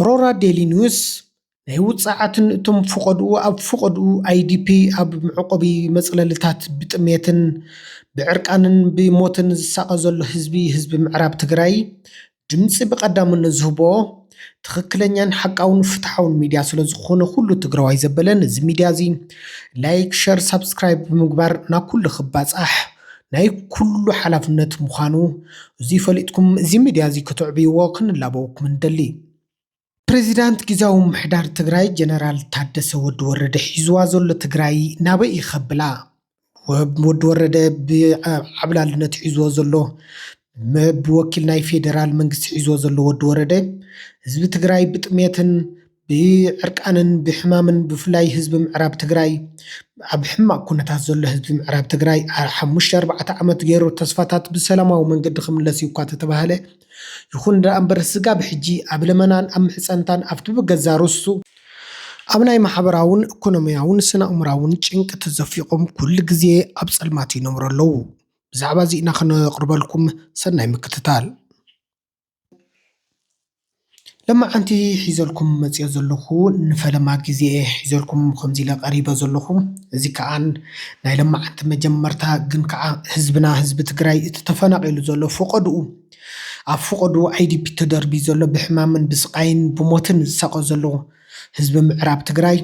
ሮራ ዴሊ ኒውስ ናይ ውፅዓትን እቶም ፍቐድኡ ኣብ ፍቐድኡ ኣይዲፒ ኣብ መዕቆቢ መፅለልታት ብጥሜትን ብዕርቃንን ብሞትን ዝሳቐ ዘሎ ህዝቢ ህዝቢ ምዕራብ ትግራይ ድምፂ ብቐዳምነት ዝህቦ ትኽክለኛን ሓቃውን ፍትሓውን ሚድያ ስለ ዝኾነ ኩሉ ትግራዋይ ዘበለ ነዚ ሚድያ እዚ ላይክ ሸር ሳብስክራይብ ብምግባር ናብ ኩሉ ክባፃሕ ናይ ኩሉ ሓላፍነት ምዃኑ እዚ ፈሊጥኩም እዚ ሚድያ እዚ ክትዕብይዎ ክንላበወኩም ንደሊ። ፕሬዚዳንት ግዝያዊ ምምሕዳር ትግራይ ጀነራል ታደሰ ወዲ ወረደ ሒዝዋ ዘሎ ትግራይ ናበይ እዩ ከብላ? ወዲ ወረደ ብዓብላልነት ሒዝዎ ዘሎ ብወኪል ናይ ፌደራል መንግስቲ ሒዝዎ ዘሎ ወዲ ወረደ ህዝቢ ትግራይ ብጥሜትን ብዕርቃንን ብሕማምን ብፍላይ ህዝቢ ምዕራብ ትግራይ ኣብ ሕማቕ ኩነታት ዘሎ ህዝቢ ምዕራብ ትግራይ ሓሙሽተ ኣርባዕተ ዓመት ገይሩ ተስፋታት ብሰላማዊ መንገዲ ክምለስ እዩ እኳ ተተባህለ ይኹን ደኣ እምበር ስጋብ ሕጂ ኣብ ለመናን ኣብ ምሕፀንታን ኣብቲ ብገዛ ርስቱ ኣብ ናይ ማሕበራውን ኢኮኖሚያውን ስነ ኣእምራውን ጭንቂ ተዘፊቖም ኩሉ ግዜ ኣብ ፀልማት ይነብሩ ኣለዉ። ብዛዕባ እዚ ኢና ክነቕርበልኩም ሰናይ ምክትታል። ለማዓንቲ ሒዘልኩም መፅዮ ዘለኹ ንፈለማ ግዜ ሒዘልኩም ከምዚ ኢለ ቀሪበ ዘለኹ እዚ ከዓ ናይ ለማዓንቲ መጀመርታ ግን ከዓ ህዝብና ህዝቢ ትግራይ እቲ ተፈናቒሉ ዘሎ ፍቐድኡ ኣብ ፍቐድኡ ኣይዲፒ ተደርቢ ዘሎ ብሕማምን ብስቓይን ብሞትን ዝሳቐ ዘሎ ህዝቢ ምዕራብ ትግራይ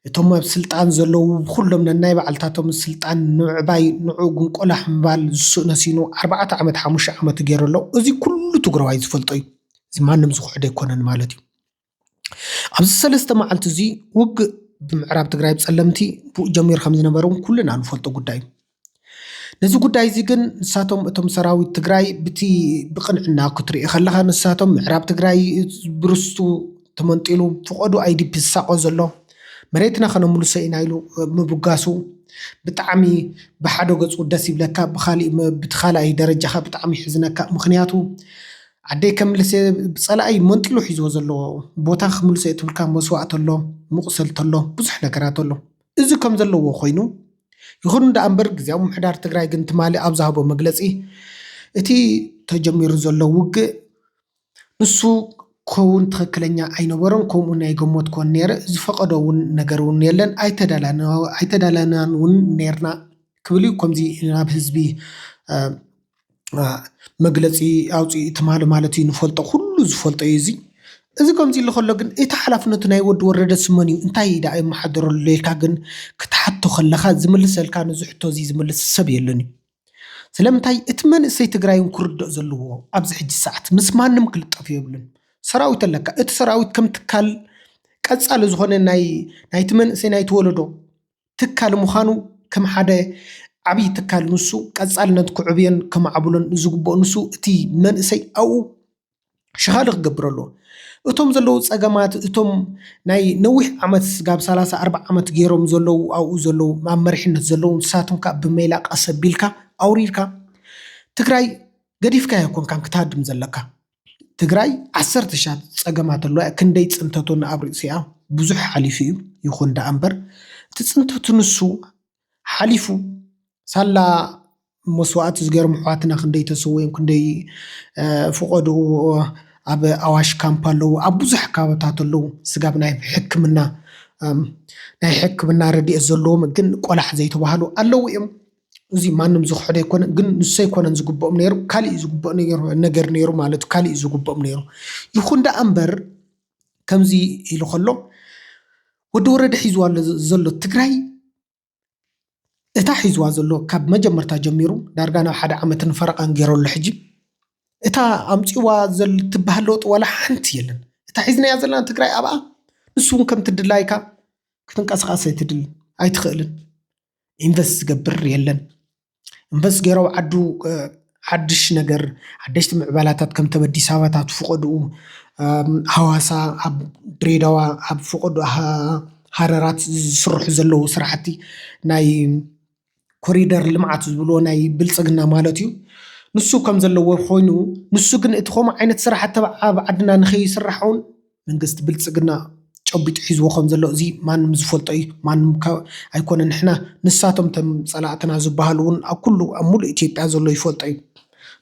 እቶም ኣብ ስልጣን ዘለዉ ብኩሎም ነናይ ባዕልታቶም ስልጣን ንምዕባይ ንዑ ግን ቆላሕ ምባል ዝስእነ ሲኑ ኣርባዕተ ዓመት ሓሙሽተ ዓመት ገይሩ ኣሎ። እዚ ኩሉ ትግራዋይ ዝፈልጦ እዩ። እዚ ማንም ዝክሕዶ ኣይኮነን ማለት እዩ። ኣብዚ ሰለስተ መዓልቲ እዚ ውግእ ብምዕራብ ትግራይ ብፀለምቲ ብኡ ጀሚሩ ከም ዝነበረ እውን ኩልና ንፈልጦ ጉዳይ እዩ። ነዚ ጉዳይ እዚ ግን ንሳቶም እቶም ሰራዊት ትግራይ ብቲ ብቕንዕና ክትርኢ ከለኻ ንሳቶም ምዕራብ ትግራይ ብርስቱ ተመንጢሉ ፍቐዱ ኣይዲፒ ዝሳቆ ዘሎ መሬትና ከነምልሶ ኢና ኢሉ ምብጋሱ ብጣዕሚ ብሓደ ገፁ ደስ ይብለካ፣ ብካሊእ ብቲ ካልኣይ ደረጃኻ ብጣዕሚ ይሕዝነካ። ምክንያቱ ዓደይ ከምልስ ብፀላኣይ መንጢሉ ሒዝዎ ዘሎ ቦታ ክምልሶ እየ ትብልካ መስዋእቲ ኣሎ፣ መቁሰልቲ ኣሎ፣ ብዙሕ ነገራት ኣሎ። እዚ ከም ዘለዎ ኮይኑ ይኹን ደኣ እምበር ግዝያዊ ምምሕዳር ትግራይ ግን ትማሊ ኣብ ዝሃቦ መግለፂ እቲ ተጀሚሩ ዘሎ ውግእ ንሱ ክኸውን ትኽክለኛ ኣይነበሮን፣ ከምኡ ናይ ገመትኮን ነይረ፣ ዝፈቐዶ እውን ነገር እውን የለን፣ ኣይተዳላናን እውን ነይርና ክብል እዩ። ከምዚ ናብ ህዝቢ መግለፂ ኣውፅኡ ትማሊ ማለት እዩ። ንፈልጦ ኩሉ ዝፈልጦ እዩ እዚ። እዚ ከምዚ ኢሉ ከሎ ግን እቲ ሓላፍነቱ ናይ ወዲ ወረደ ስመን እዩ እንታይ ደኣ የመሓደረሉ ኢልካ ግን ክትሓቶ ከለኻ ዝምልሰልካ ነዚ ሕቶ እዚ ዝምልስ ሰብ የለን እዩ። ስለምንታይ እቲ መንእሰይ ትግራይ እውን ክርድኦ ዘለዎ ኣብዚ ሕጂ ሰዓት ምስ ማንም ክልጠፍ የብሉን። ሰራዊት ኣለካ እቲ ሰራዊት ከም ትካል ቀፃሊ ዝኾነ ናይ ናይቲ መንእሰይ ናይቲ ወለዶ ትካል ምዃኑ ከም ሓደ ዓብዪ ትካል ንሱ ቀፃልነት ክዕብዮን ከማዕብሎን ዝግብኦ ንሱ እቲ መንእሰይ ኣብኡ ሸኻሊ ክገብር ኣለዎ። እቶም ዘለዉ ፀገማት እቶም ናይ ነዊሕ ዓመት ስጋብ ሰላሳ ኣርባዓ ዓመት ገይሮም ዘለዉ ኣብኡ ዘለዉ ኣብ መሪሕነት ዘለዉ ንሳቶም ከዓ ብሜላ ቀስ ኣቢልካ ኣውሪድካ ትግራይ ገዲፍካ ኣይኮንካን ክትሃድም ዘለካ። ትግራይ ዓሰርተ ሻት ፀገማት ኣለዋ። ክንደይ ፅንተቱ ኣብ ርእሲኣ ብዙሕ ሓሊፉ እዩ። ይኹን ደኣ እምበር እቲ ፅንተቱ ንሱ ሓሊፉ ሳላ መስዋእቲ ዝገርሙ ኣሕዋትና ክንደይ ተሰውዮም ክንደይ ፍቆድኡ ኣብ ኣዋሽ ካምፕ ኣለዉ ኣብ ብዙሕ ከባብታት ኣለዉ ስጋብ ናይ ሕክምና ናይ ሕክምና ረድኤት ዘለዎም ግን ቆላሕ ዘይተባህሉ ኣለዉ እዮም። እዚ ማንም ዝክሕዶ ኣይኮነን ግን ንሱ ኣይኮነን ዝግብኦም ነይሩ ካሊእ ዝግብኦ ነገር ነይሩ ማለት እዩ ካሊእ ዝግብኦም ነይሩ። ይኹን ደኣ እምበር ከምዚ ኢሉ ከሎ ወዲ ወረደ ሒዝዋ ዘሎ ትግራይ እታ ሒዝዋ ዘሎ ካብ መጀመርታ ጀሚሩ ዳርጋ ናብ ሓደ ዓመትን ፈረቓን ገይሩ ኣሎ ሕጂ እታ ኣምፂዋ ዘል ትበሃል ለውጢ ዋላ ሓንቲ የለን። እታ ሒዝናያ ዘለና ትግራይ ኣብኣ ንሱ እውን ከምቲ ድላይካ ክትንቀሳቐስ ኣይትድልን ኣይትኽእልን። ኢንቨስት ዝገብር የለን። ኢንቨስት ገይሮም ዓዱ ሓድሽ ነገር ሓደሽቲ ምዕባላታት ከም ተበዲስ ኣባታት ፍቐድኡ ሃዋሳ ኣብ ድሬዳዋ ኣብ ፍቐዱ ሃረራት ዝስርሑ ዘለዉ ስራሕቲ ናይ ኮሪደር ልምዓት ዝብልዎ ናይ ብልፅግና ማለት እዩ። ንሱ ከም ዘለዎ ኮይኑ ንሱ ግን እቲ ከምኡ ዓይነት ስራሕቲ ኣብ ዓድና ንከይስራሕ እውን መንግስቲ ብልፅግና ጨቢጡ ሒዝዎ ከም ዘሎ እዚ ማንም ዝፈልጦ እዩ። ማንም ኣይኮነ ንሕና ንሳቶም ቶም ፀላእትና ዝበሃሉ እውን ኣብ ኩሉ ኣብ ሙሉእ ኢትዮጵያ ዘሎ ይፈልጦ እዩ።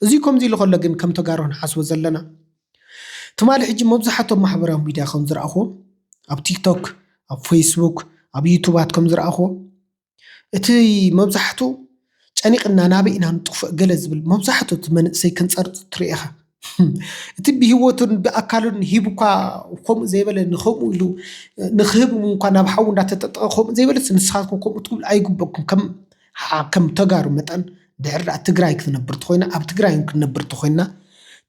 እዚ ከምዚ ኢሉ ከሎ ግን ከም ተጋሩ ንሓስቦ ዘለና ትማሊ ሕጂ መብዛሕቶም ማሕበራዊ ሚድያ ከም ዝረኣኹዎ፣ ኣብ ቲክቶክ፣ ኣብ ፌስቡክ፣ ኣብ ዩቱባት ከም ዝረኣኹዎ፣ እቲ መብዛሕቱ ጨኒቕና ናበይ ኢና ንጥፍእ ገለ ዝብል መብዛሕቱ እቲ መንእሰይ ከንፀርጥ ትርኢ ኢኻ። እቲ ብህይወቱን ብኣካሉን ሂቡ እኳ ከምኡ ዘይበለ ንከምኡ ኢሉ ንክህብ እውን እኳ ናብ ሓዊ እንዳተጠጠቐ ከምኡ ዘይበለስ ንስኻትኩም ከምኡ ትብሉ ኣይግበኩም። ከም ሓ- ከም ተጋሩ መጠን ድሕር ደኣ ትግራይ ክትነብር ተኮይና ኣብ ትግራይ እውን ክንነብር ተኮይና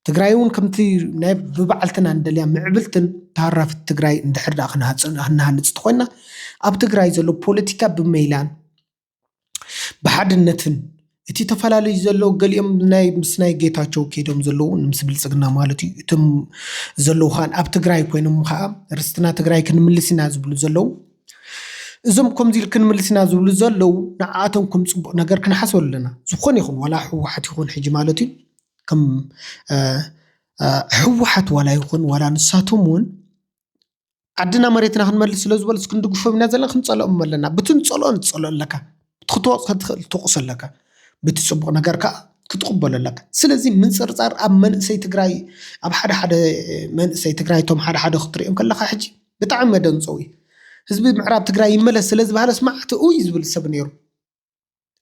ትግራይ እውን ከምቲ ናይ ብባዕልትና እንደልያ ምዕብልትን ተሃራፍት ትግራይ እንድሕር ደኣ ክንሃጽ- ክንሃንጽ ተኮይና ኣብ ትግራይ ዘሎ ፖለቲካ ብመይላን ብሓድነትን እቲ ተፈላለዩ ዘሎ ገሊኦም ናይ ምስ ናይ ጌታቸው ከይዶም ዘለዉ ምስ ብልፅግና ማለት እዩ እቶም ዘለዉ ከዓ ኣብ ትግራይ ኮይኖም ከዓ ርስትና ትግራይ ክንምልስ ኢና ዝብሉ ዘለዉ እዞም ከምዚ ኢል ክንምልስ ኢና ዝብሉ ዘለዉ ንዓኣቶም ከም ፅቡቅ ነገር ክንሓስበሉ ኣለና ዝኾነ ይኹን ዋላ ህወሓት ይኹን ሕጂ ማለት እዩ ከም ህወሓት ዋላ ይኹን ዋላ ንሳቶም እውን ዓድና መሬትና ክንመልስ ስለ ዝበሉ ክንድግፎም ኢና ዘለና ክንፀልኦም ኣለና ብቲ ንፀልኦ ንፀልኦ ኣለካ ክትወቅስ ትኽእል ትወቅስ ኣለካ ብቲ ፅቡቅ ነገር ከዓ ክትቕበሎ ኣለካ ስለዚ ምንፅርፃር ኣብ መንእሰይ ትግራይ ኣብ ሓደ ሓደ መንእሰይ ትግራይ እቶም ሓደ ሓደ ክትሪኦም ከለካ ሕጂ ብጣዕሚ መደንፀው እዩ ህዝቢ ምዕራብ ትግራይ ይመለስ ስለ ዝበሃለስ ማዕት እዩ ዝብል ሰብ ነይሩ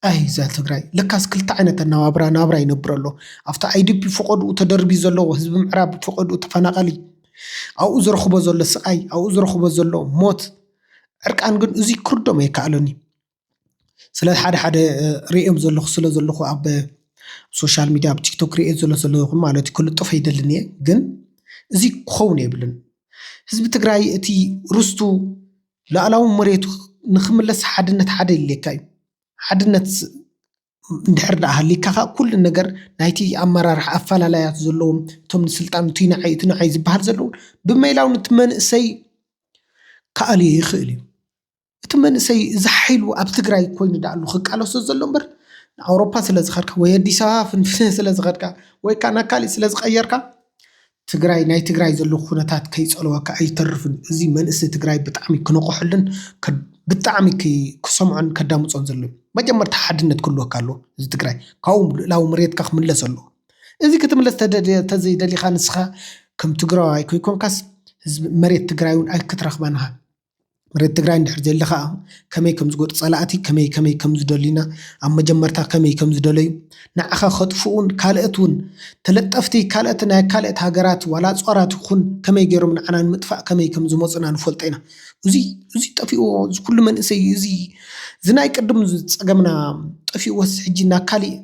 ኣይ እዛ ትግራይ ለካስ ክልተ ዓይነት ኣናባብራ ናብራ ይነብር ኣሎ ኣብቲ ኣይዲፒ ፈቀድኡ ተደርቢ ዘለዎ ህዝቢ ምዕራብ ፈቀድኡ ተፈናቀሊ ኣብኡ ዝረኽቦ ዘሎ ስቃይ ኣብኡ ዝረኽቦ ዘሎ ሞት ዕርቃን ግን እዚ ክርዶም ኣይከኣለኒ ስለ ሓደ ሓደ ርእዮም ዘለኹ ስለ ዘለኹ ኣብ ሶሻል ሚድያ ኣብ ቲክቶክ ርእየ ዘሎ ዘለኹ ማለት ክልጥፍ ኣይደልን እየ ግን እዚ ክኸውን የብልን ህዝቢ ትግራይ እቲ ርስቱ ላዕላዊ መሬቱ ንክምለስ ሓድነት ሓደ የድልየካ እዩ ሓድነት እንድሕር ደኣ ሃሊካ ከዓ ኩሉ ነገር ናይቲ ኣመራርሓ ኣፈላላያት ዘለዎም እቶም ንስልጣን እቱይ ንዓይ እቲ ንዓይ ዝበሃል ዘለውን ብመይላው ነቲ መንእሰይ ክኣልዮ ይኽእል እዩ እቲ መንእሰይ እዚ ሓይሉ ኣብ ትግራይ ኮይኑ ደኣ ኣሎ ክቃለሶ ዘሎ እምበር ንኣውሮፓ ስለ ዝኸድካ ወይ ኣዲስ ኣበባ ፍንፍነ ስለ ዝኸድካ ወይ ከዓ ናብ ካሊእ ስለ ዝቀየርካ ትግራይ ናይ ትግራይ ዘሎ ኩነታት ከይፀለወካ ኣይተርፍን እዚ መንእሰይ ትግራይ ብጣዕሚ ክነቆሐሉን ብጣዕሚ ክሰምዖን ከዳምፆን ዘሎ መጀመርታ ሓድነት ክህልወካ ኣለዎ እዚ ትግራይ ካብኡ ልእላዊ መሬትካ ክምለስ ኣለዎ እዚ ክትምለስ ተዘይደሊካ ንስኻ ከም ትግራዋይ ከይኮንካስ ህዝቢ መሬት ትግራይ እውን ኣይክትረኽባን ኢኻ መሬት ትግራይ እንድሕር ዘየለ ከዓ ከመይ ከም ዝጎጥ ፀላእቲ ከመይ ከመይ ከም ዝደልዩና ኣብ መጀመርታ ከመይ ከም ዝደለዩ ንዓኻ ከጥፍኡን ካልኦት እውን ተለጠፍቲ ካልኦት ናይ ካልኦት ሃገራት ዋላ ኣፅዋራት ይኹን ከመይ ገይሮም ንዓና ንምጥፋእ ከመይ ከም ዝመፁና ንፈልጦ ኢና እዚ እዚ ጠፊእዎ እዚ ኩሉ መንእሰይ እዚ እዚ ናይ ቅድም ፀገምና ጠፊእዎስ ሕጂ ናብ ካሊእ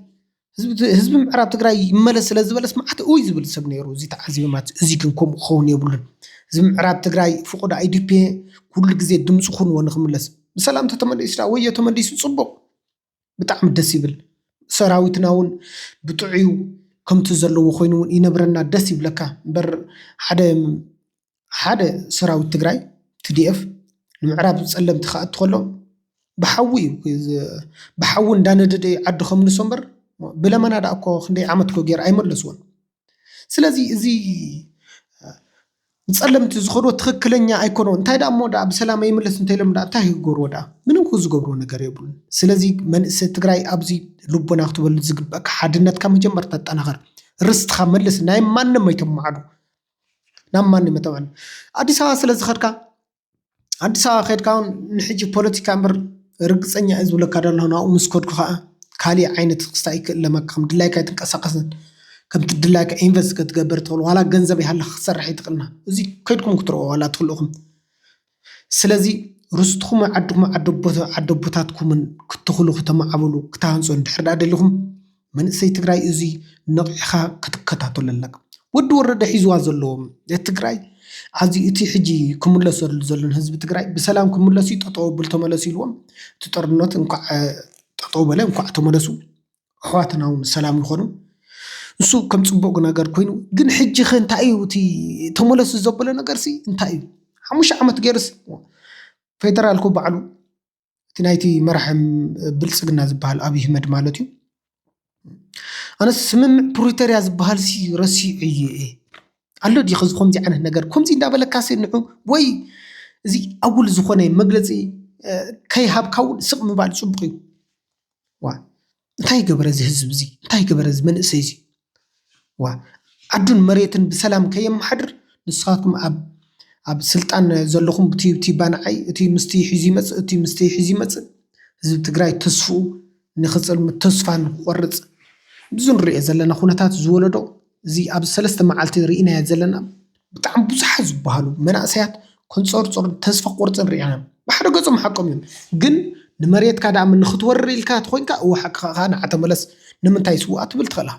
ህዝቢ ምዕራብ ትግራይ ይመለስ ስለ ዝበለስ መዓት እውይ ዝብል ሰብ ነይሩ እዚ ተዓዚበ ማለት እዚ ግን ከምኡ ክኸውን የብሉን ህዝቢ ምዕራብ ትግራይ ፍቁድ ኣይዲፒ ኩሉ ግዜ ድምፂ ኩንዎ ንክምለስ ብሰላም ተተመሊሱ ዳ ወዮ ተመሊሱ ፅቡቅ ብጣዕሚ ደስ ይብል ሰራዊትና እውን ብጥዑዩ ከምቲ ዘለዎ ኮይኑ እውን ይነብረና ደስ ይብለካ እምበር ሓደ ሓደ ሰራዊት ትግራይ ቲ ዲ ኤፍ ንምዕራብ ፀለምቲ ክኣቱ ከሎ ብሓዊ እዩ ብሓዊ እንዳነደደ ዓዲ ከምልሶ እምበር ብለመና ደኣ እኮ ክንደይ ዓመት እኮ ገይሩ ኣይመለስዎን ስለዚ እዚ ንፀለምቲ ዝኸድዎ ትኽክለኛ ኣይኮነዎ እንታይ ደኣ እሞ ደኣ ብሰላም ኣይምለስ እንተኢሎም ደኣ እንታይ ክገብርዎ ደኣ ምንም ክዝገብርዎ ነገር የብሉን ስለዚ መንእሰይ ትግራይ ኣብዚ ልቦና ክትበሉ ዝግበእካ ሓድነትካ መጀመርታ ኣጠናኸር ርስትኻ መልስ ናይ ማንም ኣይተማዕዱ ናብ ማንም መተውዕል ኣዲስ ኣበባ ስለ ዝኸድካ ኣዲስ ኣበባ ከድካ እውን ንሕጂ ፖለቲካ እምበር ርግፀኛ እየ ዝብለካ ደለኹ ናብኡ ምስ ከድኩ ከዓ ካሊእ ዓይነት ክስታይ ክእለመካ ከም ድላይካ ኣይትንቀሳቀስን ከምቲ ድላይካ ኢንቨስት ክትገብር ትኽእል ዋላ ገንዘብ ይሃለ ክትሰርሕ ይትኽእልና እዚ ከድኩም ክትረኦ ዋላ ትኽልእኹም ስለዚ ርስትኹም ዓድኩም ዓደቦታትኩምን ክትኽሉ ክተማዕብሉ ክተሃንፁ እንድሕር ደኣ ደሊኹም መንእሰይ ትግራይ እዚ ነቒሕኻ ክትከታተሎ ኣለካ። ወዲ ወረደ ሒዝዋ ዘሎ ትግራይ ኣዚ እቲ ሕጂ ክምለሰሉ ዘሎን ህዝቢ ትግራይ ብሰላም ክምለስ እዩ ጠጠው ብል ተመለሱ ኢልዎም። እቲ ጦርነት እንኳዕ ጠጠው በለ እንኳዕ ተመለሱ ኣሕዋትና እውን ሰላም ይኾኑ። ንሱ ከም ፅቡቅ ነገር ኮይኑ ግን ሕጂ ከ እንታይ እዩ እቲ ተመለሱ ዘበለ ነገር ሲ እንታይ እዩ? ሓሙሽተ ዓመት ገይርስ ፌደራል እኮ ባዕሉ እቲ ናይቲ መራሒ ብልፅግና ዝበሃል ኣብይ ኣሕመድ ማለት እዩ። ኣነስ ስምምዕ ፕሪቶርያ ዝበሃል ሲ ረሲዑ እየ ኣሎ ድዩ ከዚ ከምዚ ዓይነት ነገር ከምዚ እንዳበለካ ሲ ንዑ ወይ እዚ ኣጉል ዝኾነ መግለፂ ከይሃብካ እውን ስቕ ምባል ፅቡቕ እዩ። ዋ እንታይ ገበረ እዚ ህዝብ እዚ እንታይ ገበረ እዚ መንእሰይ እዚ ዋ ዓዱን መሬትን ብሰላም ከየመሓድር ንስኻትኩም ኣብ ኣብ ስልጣን ዘለኹም እቲ እቲ ባንዓይ እቲ ምስቲ ሒዙ ይመፅእ እቲ ምስቲ ሒዙ ይመፅእ ህዝቢ ትግራይ ተስፍኡ ንክፅልምት ተስፋ ንክቆርፅ ብዙ ንሪኦ ዘለና ኩነታት ዝወለዶ እዚ ኣብ ሰለስተ መዓልቲ ርኢናዮ ዘለና ብጣዕሚ ብዙሓት ዝበሃሉ መናእሰያት ከንፀርፅሩን ተስፋ ክቆርፅን ርኢና ብሓደ ገፆም ሓቆም እዮም ግን ንመሬትካ ደኣ ንክትወርር ኢልካ ተኮይንካ እወ ሓቅኻ ከዓ ንዓ ተመለስ ንምንታይ ስውኣ ትብል ትኽእላ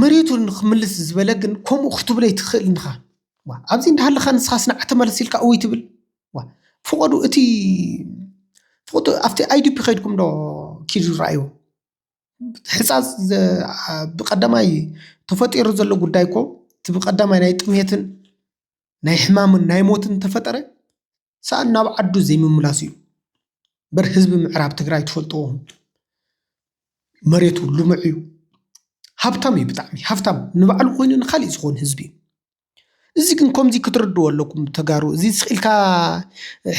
መሬቱ ንክምልስ ዝበለ ግን ከምኡ ክትብሎ ኣይትኽእልን ኢኻ። ዋ፣ ኣብዚ እንዳሃለኻ ንስኻስ ንዓ ተመለስ ኢልካ እወይ ትብል? ዋ፣ ፍቐዱ እቲ ፍቐዱ ኣብቲ ኣይዲፒ ከይድኩም ዶ ኪዱ ረኣይዎ። ሕፃፅ ዘ- ብቀዳማይ ተፈጢሩ ዘሎ ጉዳይ እኮ እቲ ብቀዳማይ ናይ ጥሜትን ናይ ሕማምን ናይ ሞትን ተፈጠረ ሰኣን ናብ ዓዱ ዘይምምላስ እዩ። በር ህዝቢ ምዕራብ ትግራይ ትፈልጥዎ መሬቱ ልሙዕ እዩ። ሃብታም እዩ ብጣዕሚ ሃብታም ንባዕሉ ኮይኑ ንካሊእ ዝኾን ህዝቢ እዩ። እዚ ግን ከምዚ ክትርድዎ ኣለኩም ተጋሩ እዚ ስቕ ኢልካ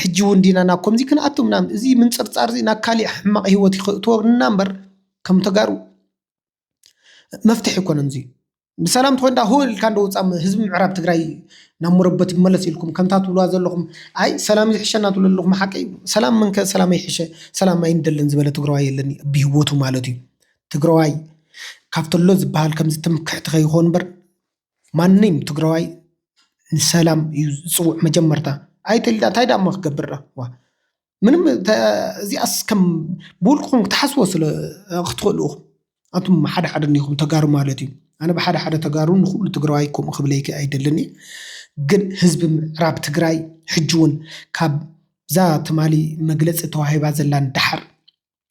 ሕጂ እውን ዲና ናብ ከምዚ ክንኣቱ ምናምን እዚ ምንፅርፃር እዚ ናብ ካሊእ ሕማቕ ህይወት ይኽእትወና እምበር ከም ተጋሩ መፍትሒ ኣይኮነን እዚ ብሰላም ትኾን ዳ ሆ ኢልካ እንደ ውፃም ህዝቢ ምዕራብ ትግራይ ናብ መረበት ይመለስ ኢልኩም ከምታ ትብልዋ ዘለኹም ኣይ ሰላም ይሕሸና ትብሉ ኣለኹም ሓቂ ሰላም መንከ ሰላም ይሕሸ ሰላም ኣይንደልን ዝበለ ትግራዋይ የለኒ ብህይወቱ ማለት እዩ ትግራዋይ ካብተሎ ዝበሃል ከምዚ ትምክሕቲ ከይኾን እምበር ማንም ትግራዋይ ንሰላም እዩ ዝፅውዕ መጀመርታ ኣይተልዳ እንታይ ዳሞ ክገብር ዋ ምንም እዚኣስ ከም ብውልቅኹም ክትሓስቦ ስለ ክትኽእሉ ኢኹም ኣቱም ሓደ ሓደ እኒኹም ተጋሩ ማለት እዩ ኣነ ብሓደ ሓደ ተጋሩ ንኩሉ ትግራዋይ ከምኡ ክብለይክ ኣይደልን ግን ህዝቢ ምዕራብ ትግራይ ሕጂ እውን ካብ ዛ ትማሊ መግለፂ ተዋሂባ ዘላ ንዳሓር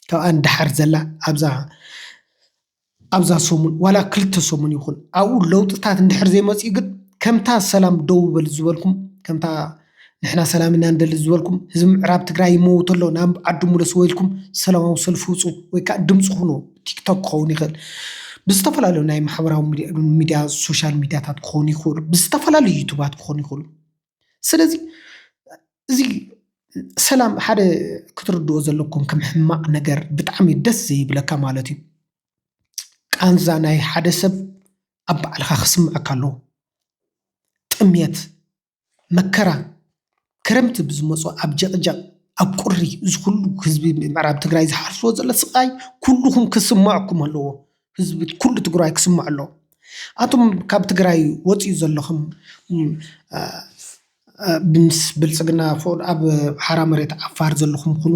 ካብኣ ንዳሓር ዘላ ኣብዛ ኣብዛ ሰሙን ዋላ ክልተ ሰሙን ይኹን ኣብኡ ለውጥታት እንድሕር ዘይመፅኡ ግን ከምታ ሰላም ደው በል ዝበልኩም ከምታ ንሕና ሰላም ኢና ንደሊ ዝበልኩም ህዝቢ ምዕራብ ትግራይ ይመውት ኣሎ ናብ ዓዱ ምለስዎ ኢልኩም ሰላማዊ ሰልፊ ውፁ ወይ ከዓ ድምፂ ኩኑ ቲክቶክ ክኸውን ይኽእል ብዝተፈላለዩ ናይ ማሕበራዊ ሚድያ ሶሻል ሚድያታት ክኾኑ ይኽእሉ ብዝተፈላለዩ ዩቱባት ክኾኑ ይኽእሉ ስለዚ እዚ ሰላም ሓደ ክትርድኦ ዘለኩም ከም ሕማቕ ነገር ብጣዕሚ ደስ ዘይብለካ ማለት እዩ ቃንዛ ናይ ሓደ ሰብ ኣብ ባዕልኻ ክስምዐካ ኣለዎ ጥምየት መከራ ክረምቲ ብዝመፁ ኣብ ጀቕጀቕ ኣብ ቁሪ እዚ ኩሉ ህዝቢ ምዕራብ ትግራይ ዝሓልፍዎ ዘሎ ስቃይ ኩልኹም ክስመዐኩም ኣለዎ ህዝቢ ኩሉ ትግራይ ክስምዖ ኣለዎ ኣቶም ካብ ትግራይ ወፂኡ ዘለኹም ምስ ብልፅግና ኣብ ሓራ መሬት ዓፋር ዘለኹም ኩኑ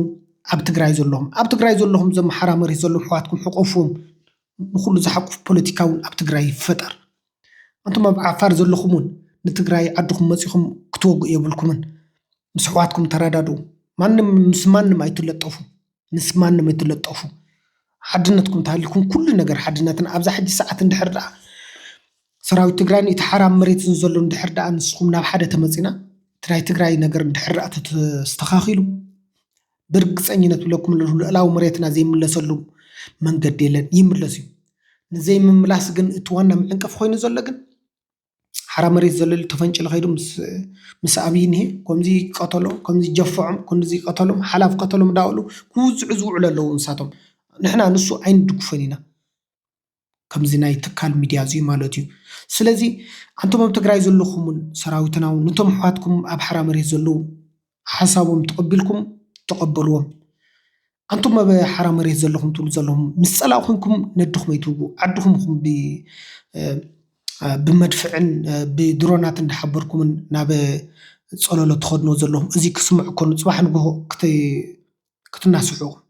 ኣብ ትግራይ ዘለኹም ኣብ ትግራይ ዘለኹም ዘም ሓራ መሬት ዘለኹም ኣሕዋትኩም ሕቆፍዎም ንኩሉ ዝሓቁፍ ፖለቲካ እውን ኣብ ትግራይ ይፈጠር ኣንቱም ኣብ ዓፋር ዘለኹም እውን ንትግራይ ዓድኹም መፂኹም ክትወግኡ የብልኩምን ምስ ኣሕዋትኩም ተረዳድኡ ማንም ምስ ማንም ኣይትለጠፉ ምስ ማንም ኣይትለጠፉ ሓድነትኩም ተሃሊኩም ኩሉ ነገር ሓድነትን ኣብዛ ሕጂ ሰዓት እንድሕር ደኣ ሰራዊት ትግራይን እቲ ሓራ መሬትን ዘሎ እንድሕር ደኣ ንስኹም ናብ ሓደ ተመፂና እቲ ናይ ትግራይ ነገር እንድሕር ደኣ ተስተኻኺሉ ብርግፀኝነት ብለኩም ኣለኹ ልእላዊ መሬትና ዘይምለሰሉ መንገዲ የለን ይምለስ እዩ ንዘይምምላስ ግን እቲ ዋና ምዕንቀፍ ኮይኑ ዘሎ ግን ሓራ መሬት ዘለሉ ተፈንጭሉ ከይዱ ምስ ምስ ኣብይ እኒሄ ከምዚ ቀተሎ ከምዚ ጀፈዖም ከምዚ ቀተሎም ሓላፍ ቀተሎም እንዳበሉ ክውዝዑ ዝውዕሉ ኣለዉ ንሳቶም ንሕና ንሱ ኣይንድግፎን ኢና ከምዚ ናይ ትካል ሚድያ እዚ ማለት እዩ ስለዚ ኣንቶም ኣብ ትግራይ ዘለኹም እውን ሰራዊትና እውን ነቶም ኣሕዋትኩም ኣብ ሓራ መሬት ዘለዉ ሓሳቦም ተቐቢልኩም ተቐበልዎም ኣንቱም ኣብ ሓራ መሬት ዘለኹም ትብሉ ዘለኹም ምስ ፀላእ ኮንኩም ነድኹም ኣይትውጉ ዓድኹም ኢኹም ብመድፍዕን ብድሮናት እንዳሓበርኩምን ናብ ፀለሎ ትኸድንዎ ዘለኹም እዚ ክስምዑ ኮኑ ፅባሕ ንግሆ ክትናስሑ ኢኹም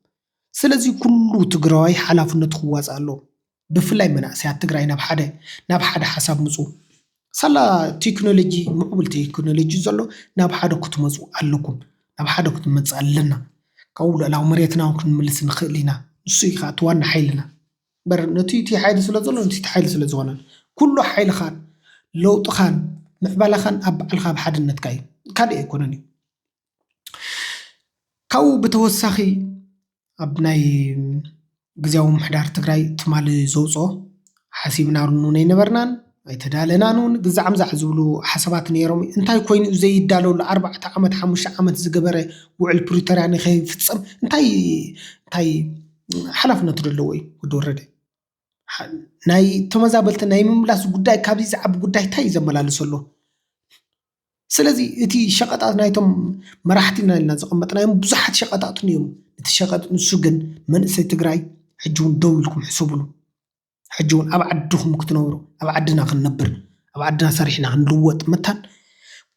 ስለዚ ኩሉ ትግራዋይ ሓላፍነቱ ክዋፃእ ኣለዎ ብፍላይ መናእሰያት ትግራይ ናብ ሓደ ናብ ሓደ ሓሳብ ምፁ ሳላ ቴክኖሎጂ ምዕቡል ቴክኖሎጂ ዘሎ ናብ ሓደ ክትመፁ ኣለኩም ናብ ሓደ ክትመፅ ኣለና ካብኡ ልዕላዊ መሬትና እውን ክንምልስ ንኽእል ኢና ንሱ እዩ ከዓ እቲ ዋና ሓይልና በር ነቲ እቲ ሓይሊ ስለ ዘሎ ነቲ ሓይሊ ስለ ዝኾነ ኩሉ ሓይልኻን ለውጥኻን ምዕባላኻን ኣብ ባዕልኻ ኣብ ሓድነትካ እዩ ካልእ ኣይኮነን እዩ ካብኡ ብተወሳኺ ኣብ ናይ ግዝያዊ ምሕዳር ትግራይ ትማሊ ዘውፅኦ ሓሲብናሉ እውን ኣይነበርናን ኣይተዳለናን እውን ግዛዕምዛዕ ዝብሉ ሓሳባት ነይሮም እንታይ ኮይኑ እዩ ዘይዳለሉ ኣርባዕተ ዓመት ሓሙሽተ ዓመት ዝገበረ ውዕል ፕሪቶርያ ንከይፍፀም እንታይ እንታይ ሓላፍነቱ ዘለዎ እዩ ወዲ ወረደ ናይ ተመዛበልቲ ናይ ምምላስ ጉዳይ ካብዚ ዝዓቢ ጉዳይ እንታይ እዩ ዘመላልሰ ኣሎ? ስለዚ እቲ ሸቐጣት ናይቶም መራሕቲ ኢና ኢልና ዘቐመጥናዮም ብዙሓት ሸቐጣት እዮም። እቲ ሸቐጥ ንሱ ግን መንእሰይ ትግራይ ሕጂ እውን ደው ኢልኩም ሕሰብሉ። ሕጂ እውን ኣብ ዓድኹም ክትነብሩ፣ ኣብ ዓድና ክንነብር፣ ኣብ ዓድና ሰሪሕና ክንልወጥ መታን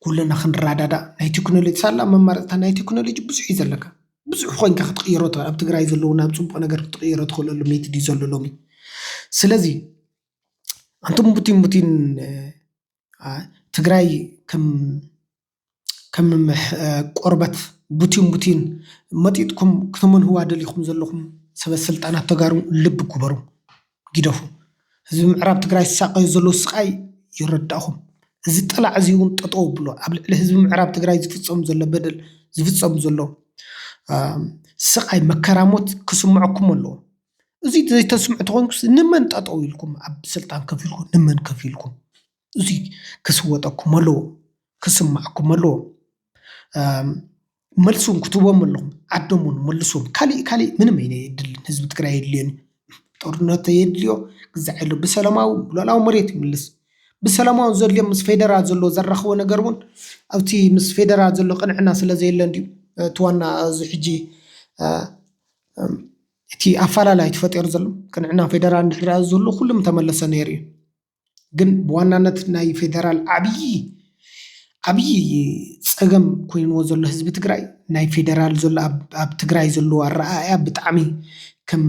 ኩልና ክንረዳዳእ ናይ ቴክኖሎጂ ሳላ መማረፅታ ናይ ቴክኖሎጂ ብዙሕ እዩ ዘለካ። ብዙሕ ኮይንካ ክትቅይሮ ትኽእል። ኣብ ትግራይ ዘለዉ ናብ ፅቡቕ ነገር ክትቅይሮ ትኽእለሉ ሜትድ እዩ ዘሎ ሎሚ። ስለዚ ኣንቱም ቡቲን ቡቲን ትግራይ ከም ከም ቆርበት ቡቲን ቡቲን መጢጥኩም ክትመንህዋ ደሊኹም ዘለኹም ሰበ ስልጣናት ተጋሩ ልቢ ግበሩ፣ ግደፉ። ህዝቢ ምዕራብ ትግራይ ዝሳቀዮ ዘሎ ስቃይ ይረዳእኹም። እዚ ጠላዕ እዚ እውን ጠጠው ብሎ ኣብ ልዕሊ ህዝቢ ምዕራብ ትግራይ ዝፍፀም ዘሎ በደል ዝፍፀም ዘሎ ስቃይ መከራሞት ክስምዐኩም ኣለዎ። እዚ ዘይተስምዑ ተኮይንኩስ ንመን ጠጠው ኢልኩም ኣብ ስልጣን ከፊልኩም ንመን ከፊልኩም እዚ ክስወጠኩም ኣለዎ፣ ክስማዕኩም ኣለዎ። መልሱን ክትቦም ኣለኹም ዓዶም እውን መልሱን ካሊእ ካሊእ ምንም ኣይነ የድልን ህዝቢ ትግራይ የድልዮን። ጦርነት የድልዮ ግዛዕ የሎ ብሰላማዊ ሉዓላዊ መሬት ይምልስ። ብሰላማዊ ዘድልዮም ምስ ፌደራል ዘሎ ዘራኽቦ ነገር እውን ኣብቲ ምስ ፌደራል ዘሎ ቅንዕና ስለ ዘየለ እንድዩ እቲ ዋና እዚ ሕጂ እቲ ኣፈላላይ ተፈጢሩ ዘሎ ቅንዕና ፌደራል እንድሕር ዝህሉ ኩሉም ተመለሰ ነይሩ እዩ። ግን ብዋናነት ናይ ፌደራል ዓብዪ ዓብዪ ፀገም ኮይንዎ ዘሎ ህዝቢ ትግራይ ናይ ፌደራል ዘሎ ኣብ ትግራይ ዘለዎ ኣረኣእያ ብጣዕሚ ከም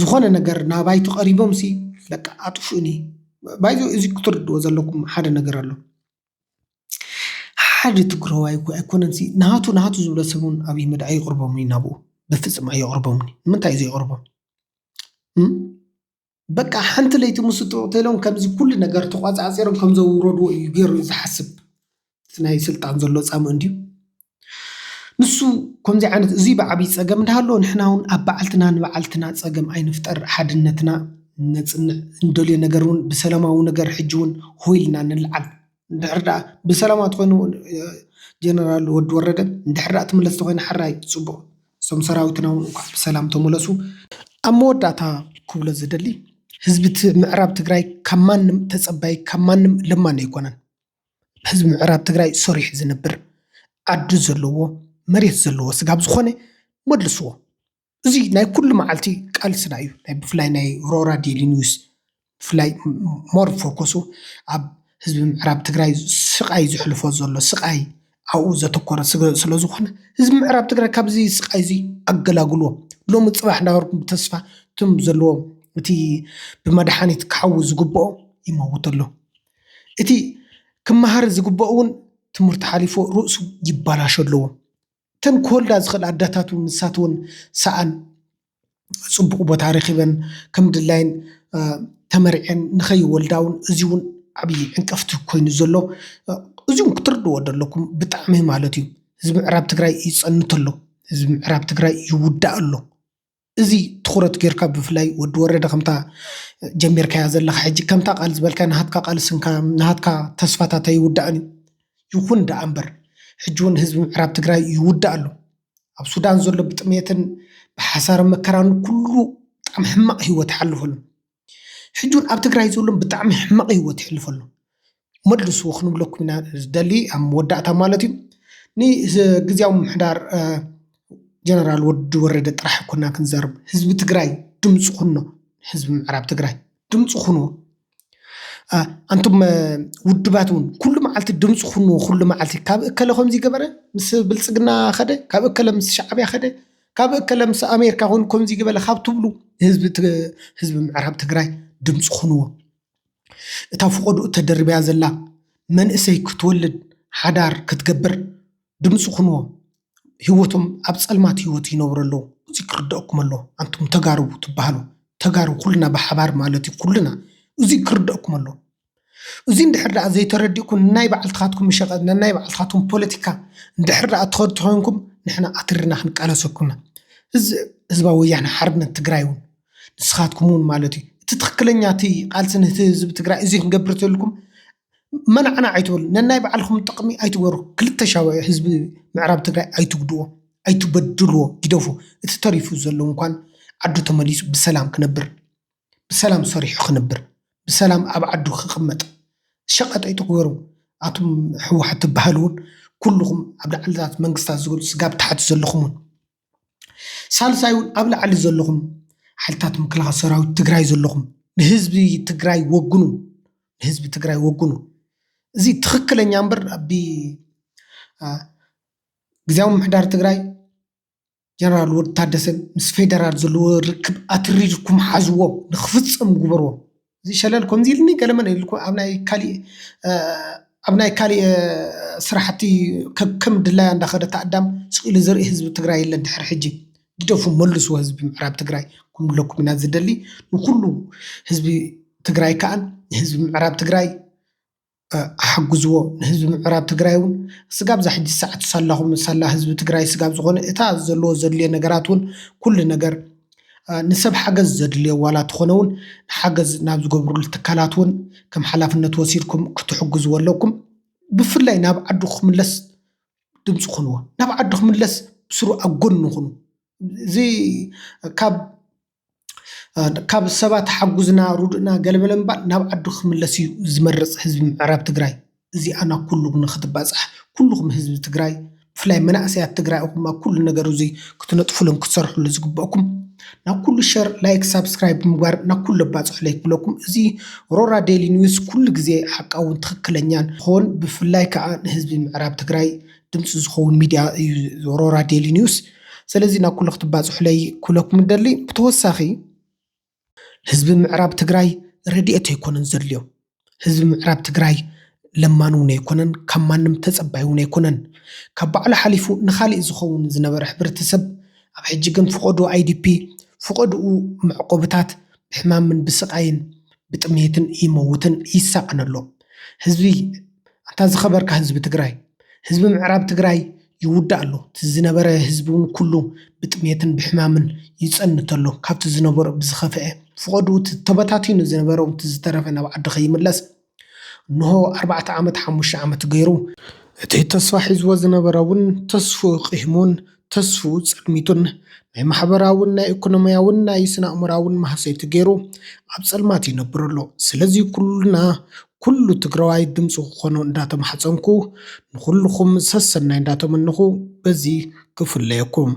ዝኾነ ነገር ናባይቱ ቀሪቦም ሲ በቃ ኣጥፉእኒ ባይዞ እዚ ክትርድዎ ዘለኩም ሓደ ነገር ኣሎ። ሓደ ትግራዋይ እኮ ኣይኮነን ሲ ናቱ ናቱ ዝብሎ ሰብ እውን ኣብ ይመድ ኣይቕርቦም እዩ ናብኡ በፍፅም ኣይቕርቦም ንምንታይ እዩ ዘይቕርቦም? በቃ ሓንቲ ለይቲ ምስ ጥቕተሎም ከምዚ ኩሉ ነገር ተቋፃፂሮም ከም ዘውረድዎ እዩ ገይሩ ዝሓስብ እቲ ናይ ስልጣን ዘሎ ፃምእ እንድዩ። ንሱ ከምዚ ዓይነት እዚ ብዓብይ ፀገም እንዳሃሎ ንሕና እውን ኣብ በዓልትና ንበዓልትና ፀገም ኣይንፍጠር ሓድነትና ነፅንዕ እንደልዮ ነገር እውን ብሰላማዊ ነገር ሕጂ እውን ሆይልና ንልዓል እንድሕር ደኣ ብሰላማ ተኮይኑ ጀነራል ወዲ ወረደ እንድሕር ደኣ ትምለስ ተኮይኑ ሓራይ ፅቡቕ እዞም ሰራዊትና እውን እንኳዕ ብሰላም ተመለሱ ኣብ መወዳእታ ክብሎ ዝደሊ ህዝቢ ምዕራብ ትግራይ ካብ ማንም ተፀባይ ካብ ማንም ለማኒ ኣይኮነን ህዝቢ ምዕራብ ትግራይ ሰሪሑ ዝነብር ዓዱ ዘለዎ መሬት ዘለዎ ስጋብ ዝኾነ መልስዎ እዚ ናይ ኩሉ መዓልቲ ቃልስና እዩ ናይ ብፍላይ ናይ ሮራ ዴሊ ኒውስ ብፍላይ ሞር ፎኮሱ ኣብ ህዝቢ ምዕራብ ትግራይ ስቃይ ዝሕልፎ ዘሎ ስቃይ ኣብኡ ዘተኮረ ስለዝኮነ ህዝቢ ምዕራብ ትግራይ ካብዚ ስቃይ እዚ ኣገላግልዎ ሎሚ ፅባሕ እንዳበርኩም ብተስፋ ትም ዘለዎ እቲ ብመድሓኒት ክሓዊ ዝግብኦ ይመውት ኣሎ እቲ ክመሃር ዝግብኦ እውን ትምህርቲ ሓሊፎ ርእሱ ይባላሾ ኣለዎ እተን ክወልዳ ዝኽእል ኣዳታት እውን ንሳት እውን ሰኣን ፅቡቕ ቦታ ረኪበን ከም ድላይን ተመርዐን ንኸይወልዳ እውን እዚ እውን ዓብዪ ዕንቀፍቲ ኮይኑ ዘሎ እዚ እውን ክትርድዎ ዘለኩም ብጣዕሚ ማለት እዩ ህዝቢ ምዕራብ ትግራይ ይፀንት ኣሎ ህዝቢ ምዕራብ ትግራይ ይውዳእ ኣሎ እዚ ትኩረት ጌርካ ብፍላይ ወዲ ወረደ ከምታ ጀሚርካያ ዘለካ ሕጂ ከምታ ቃል ዝበልካ ናሃትካ ቃል ስንካ ናሃትካ ተስፋታት ኣይውዳእን እዩ ይኹን ደኣ እምበር ሕጂ እውን ህዝቢ ምዕራብ ትግራይ ይውዳእ ኣሎ ኣብ ሱዳን ዘሎ ብጥሜትን ብሓሳር መከራን ኩሉ ብጣዕሚ ሕማቕ ህይወት ይሓልፍ ኣሎ ሕጂ እውን ኣብ ትግራይ ዘሎ ብጣዕሚ ሕማቕ ህይወት ይሕልፍ ኣሎ መልስዎ ክንብለኩም ኢና ዝደሊ ኣብ መወዳእታ ማለት እዩ ንግዝያዊ ምምሕዳር ጀነራል ወዲ ወረደ ጥራሕ ኣይኮና ክንዛረብ ህዝቢ ትግራይ ድምፂ ኩኖ ህዝቢ ምዕራብ ትግራይ ድምፂ ኩንዎ ኣንቱም ውድባት እውን ኩሉ መዓልቲ ድምፂ ኩንዎ ኩሉ መዓልቲ ካብ እከለ ከምዚ ገበረ ምስ ብልፅግና ከደ ካብ እከለ ምስ ሻዕብያ ከደ ካብ እከለ ምስ ኣሜሪካ ኮይኑ ከምዚ ገበለ ካብ ትብሉ ህዝቢ ምዕራብ ትግራይ ድምፂ ኩንዎ እታ ፍቆድኡ ተደርብያ ዘላ መንእሰይ ክትወልድ ሓዳር ክትገብር ድምፂ ኩንዎ ህይወቶም ኣብ ፀልማት ህይወት ይነብሩ ኣለዉ እዚ ክርደአኩም ኣለዎ ኣንቱም ተጋሩ ትበሃሉ ተጋሩ ኩልና ብሓባር ማለት እዩ ኩልና እዚ ክርደአኩም ኣለዎ እዚ እንድሕር ደኣ ዘይተረዲእኩም ናይ ባዕልትኻትኩም ሸቐጥ ናይ ባዕልትኻትኩም ፖለቲካ እንድሕር ደኣ ትኸዱ ተኾይንኩም ንሕና ኣትርና ክንቃለሰኩምና ህዝባዊ ወያነ ሓርነት ትግራይ እውን ንስኻትኩም እውን ማለት እዩ እቲ ትኽክለኛ እቲ ቃልሲ ንህዝቢ ትግራይ እዚ ክንገብር ተልኩም መናዕና ኣይትበሉ ነናይ ባዕልኹም ጥቕሚ ኣይትበሩ ክልተ ሻው ህዝቢ ምዕራብ ትግራይ ኣይትጉድዎ ኣይትበድልዎ ግደፉ እቲ ተሪፉ ዘሎ እንኳን ዓዱ ተመሊሱ ብሰላም ክነብር ብሰላም ሰሪሑ ክነብር፣ ብሰላም ኣብ ዓዱ ክቕመጥ ሸቐጥ ኣይትግበሩ። ኣቱም ህወሓት ትበሃሉ እውን ኩልኹም ኣብ ላዕልታት መንግስታት ዝገሉ ስጋብ ታሕቲ ዘለኹም እውን፣ ሳልሳይ እውን ኣብ ላዕሊ ዘለኹም ሓይልታት ምክልኻል ሰራዊት ትግራይ ዘለኹም ንህዝቢ ትግራይ ወግኑ፣ ንህዝቢ ትግራይ ወግኑ። እዚ ትኽክለኛ እምበር ኣብ ግዝያዊ ምምሕዳር ትግራይ ጀነራል ወዲ ታደሰ ምስ ፌደራል ዘለዎ ርክብ ኣትሪርኩም ሓዝዎ፣ ንክፍፀም ግበርዎ። እዚ ሸለል ከምዚ ኢልኒ ገለመን ኢልኩ ኣብ ናይ ካሊእ ኣብ ናይ ካሊእ ስራሕቲ ከም ድላያ እንዳኸደ ኣዳም ስቕ ኢሉ ዝርኢ ህዝቢ ትግራይ የለን። ድሕሪ ሕጂ ግደፉ፣ መልስዎ ህዝቢ ምዕራብ ትግራይ። ኩምለኩም ኢና ዝደሊ ንኩሉ ህዝቢ ትግራይ ከኣ ንህዝቢ ምዕራብ ትግራይ ኣሓግዝዎ። ንህዝቢ ምዕራብ ትግራይ እውን ስጋብ ዛ ሕጂ ሰዓት ሳላኹም ሳላ ህዝቢ ትግራይ ስጋብ ዝኾነ እታ ዘለዎ ዘድልዮ ነገራት እውን ኩሉ ነገር ንሰብ ሓገዝ ዘድልዮ ዋላ ተኾነ እውን ንሓገዝ ናብ ዝገብሩሉ ትካላት እውን ከም ሓላፍነት ወሲድኩም ክትሕግዝዎ ኣለኩም። ብፍላይ ናብ ዓዱ ክምለስ ድምፂ ኩንዎ። ናብ ዓዱ ክምለስ ብስሩ ኣብ ጎኑ ኩኑ። እዚ ካብ ካብ ሰባት ሓጉዝና ሩድእና ገለመለ ምባል ናብ ዓዱ ክምለስ እዩ ዝመርፅ ህዝቢ ምዕራብ ትግራይ። እዚኣ ናብ ኩሉ ንክትባፃሕ ኩልኹም ህዝቢ ትግራይ ብፍላይ መናእሰያት ትግራይ ኢኹም ኣብ ኩሉ ነገር እዚ ክትነጥፉሉን ክትሰርሕሉ ዝግበእኩም ናብ ኩሉ ሸር ላይክ ሳብስክራይብ ብምግባር ናብ ኩሉ ኣባፅሑለይ ክብለኩም። እዚ ሮራ ዴሊ ኒውስ ኩሉ ግዜ ሓቃውን ትኽክለኛን ክኸውን ብፍላይ ከዓ ንህዝቢ ምዕራብ ትግራይ ድምፂ ዝኸውን ሚድያ እዩ ሮራ ዴሊ ኒውስ። ስለዚ ናብ ኩሉ ክትባፅሑለይ ክብለኩም እደሊ። ብተወሳኺ ህዝቢ ምዕራብ ትግራይ ረድኤት ኣይኮነን ዘድልዮ። ህዝቢ ምዕራብ ትግራይ ለማኒ እውን ኣይኮነን፣ ካብ ማንም ተፀባይ እውን ኣይኮነን። ካብ ባዕሉ ሓሊፉ ንኻሊእ ዝኸውን ዝነበረ ሕብረተሰብ ኣብ ሕጂ ግን ፍቐዱ ኣይዲፒ ፍቐድኡ መዕቆብታት ብሕማምን ብስቓይን ብጥሜትን ይመውትን ይሳቐን ኣሎ። ህዝቢ ኣንታ ዝኸበርካ ህዝቢ ትግራይ፣ ህዝቢ ምዕራብ ትግራይ ይውዳእ ኣሎ። እቲ ዝነበረ ህዝቢ እውን ኩሉ ብጥሜትን ብሕማምን ይፀንት ኣሎ። ካብቲ ዝነበሮ ብዝኸፍአ ፍቐድኡ እቲ ተበታቲኑ ዝነበረ እውን እቲ ዝተረፈ ናብ ዓዲ ከይምለስ እንሆ ኣርባዕተ ዓመት ሓሙሽተ ዓመት ገይሩ እቲ ተስፋ ሒዝዎ ዝነበረ እውን ተስፍኡ ቂሂሙን ተስፍኡ ጸልሚቱን ናይ ማሕበራውን ናይ ኢኮኖሚያውን ናይ ስነ ኣእምራውን ማህሰይቲ ገይሩ ኣብ ጸልማት ይነብር ኣሎ። ስለዚ ኩልና ኩሉ ትግራዋይ ድምፂ ክኾኖ እንዳተማሕፀንኩ ንኩልኹም ሰሰናይ እንዳተመንኹ በዚ ክፍለየኩም።